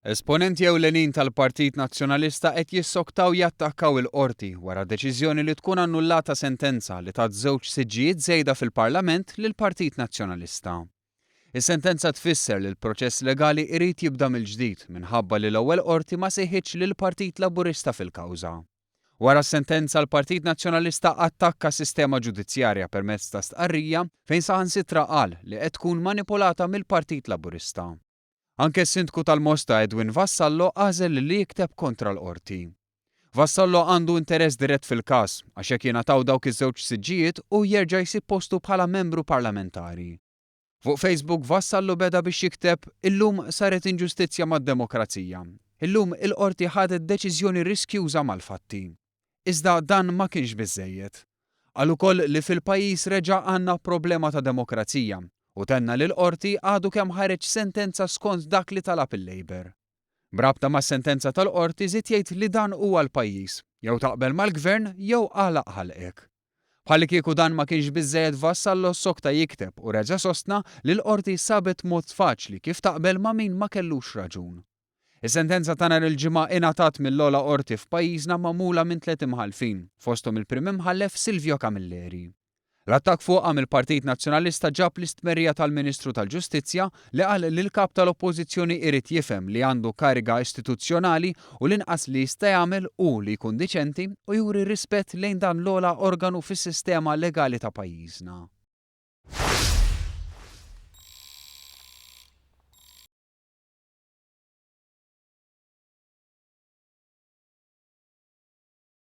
Esponenti ewlenin tal-Partit Nazzjonalista qed jissoktaw jattakkaw il-Qorti wara deċiżjoni li tkun annullata sentenza li tat żewġ siġġijiet żejda fil-Parlament lill-Partit Nazzjonalista. Is-sentenza tfisser li l-proċess legali irid jibda mill-ġdid minħabba li l-ewwel Qorti ma sejħitx lill-Partit Laburista fil-kawża. Wara s-sentenza l-Partit Nazzjonalista attakka s-sistema ġudizzjarja permezz ta' stqarrija fejn saħansitra qal li qed tkun manipulata mill-Partit Laburista. Anke s-Sindku tal-Mosta Edwin Vassallo għażel li jikteb kontra l-Qorti. Vassallo għandu interess dirett fil-każ għax jekk jingħataw dawk iż-żewġ siġġijiet hu jerġa' jsib postu bħala membru parlamentari. Fuq Facebook Vassallo beda biex jikteb Illum saret inġustizzja mad-demokrazija. Illum il-Qorti ħadet deċiżjoni riskjuża mal-fatti. Iżda dan ma kienx biżżejjed. Qal ukoll li fil-pajjiż reġa' għandna problema ta' demokrazija u tenna li l-Qorti għadu kemm ħareġ sentenza skont dak li talab il-Labour. B'rabta mas-sentenza tal-Qorti żied jgħid li dan huwa l-pajjiż, jew taqbel mal-Gvern jew agħlaq ħalqek. Bħallikieku dan ma kienx biżżejjed Vassallo ssokta jikteb u reġa' sostna li l-Qorti sabet mod faċli kif taqbel ma' min ma kellux raġun. Is-sentenza ta' nhar il-Ġimgħa ingħatat mill-ogħla qorti f'pajjiżna magħmula minn tliet imħallfin, fosthom il-Prim Imħallef Silvio Camilleri. L-attakk fuqha mill-Partit Nazzjonalista ġab l-istmerrija tal-Ministru tal-Ġustizzja li qal li l-Kap tal-Oppożizzjoni irid jifhem li għandu kariga istituzzjonali u l-inqas li jista' jagħmel hu li jkun diċenti u juri rispett lejn dan l-ogħla organu fis-sistema legali ta' pajjiżna.